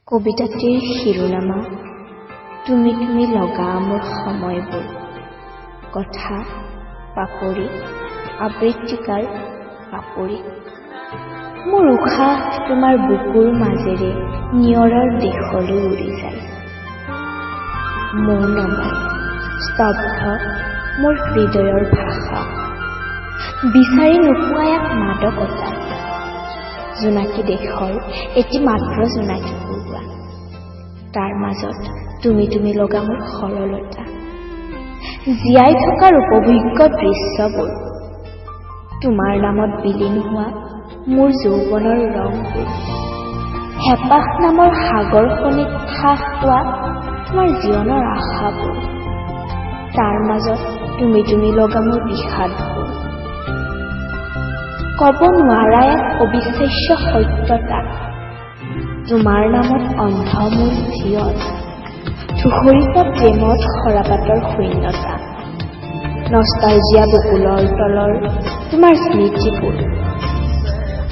কবিতাটিৰ শিৰোনামা তুমি তুমি লগা মোৰ সময়বোৰ। কথা পাপৰি, আবৃত্তিকাৰ পাপৰি। মোৰ উশাহ তোমাৰ বুকুৰ মাজেৰে নিয়ৰৰ দেশলৈ উৰি যায়। মৌনময় স্তব্ধ মোৰ হৃদয়ৰ ভাষা, বিচাৰি নোপোৱা এক মাদকতা। জোনাকী দেশৰ এটি মাত্ৰ জোনাকী পৰুৱা, তাৰ মাজত তুমি তুমি লগা মোৰ সৰলতা। জীয়াই থকাৰ উপভোগ্য দৃশ্যবোৰ, তোমাৰ নামত বিলীন হোৱা মোৰ যৌৱনৰ ৰংবোৰ, হেঁপাহ নামৰ সাগৰখনিত ঠাহ পোৱা তোমাৰ জীৱনৰ আশাবোৰ, তাৰ মাজত তুমি তুমি লগা মোৰ বিষাদবোৰ। ক'ব নোৱাৰা এক অবিশ্বাস্য সত্যতা, তোমাৰ নামত অন্ধ মোৰ জীয়ন। ধূসৰিত প্ৰেমত সৰাপাতৰ শূন্যতা, নষ্টালজিয়া বকুলৰ তলৰ তোমাৰ স্মৃতিবোৰ,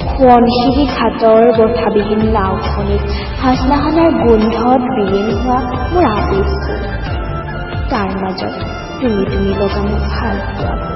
সোৱণশিৰি ঘাটৰ বঠাবিহীন নাওখনিত হাজনাহানাৰ গোন্ধত বিলীন হোৱা মোৰ আৱেগবোৰ, তাৰ মাজত তুমি তুমি লগা মোৰ ভালপোৱাবোৰ।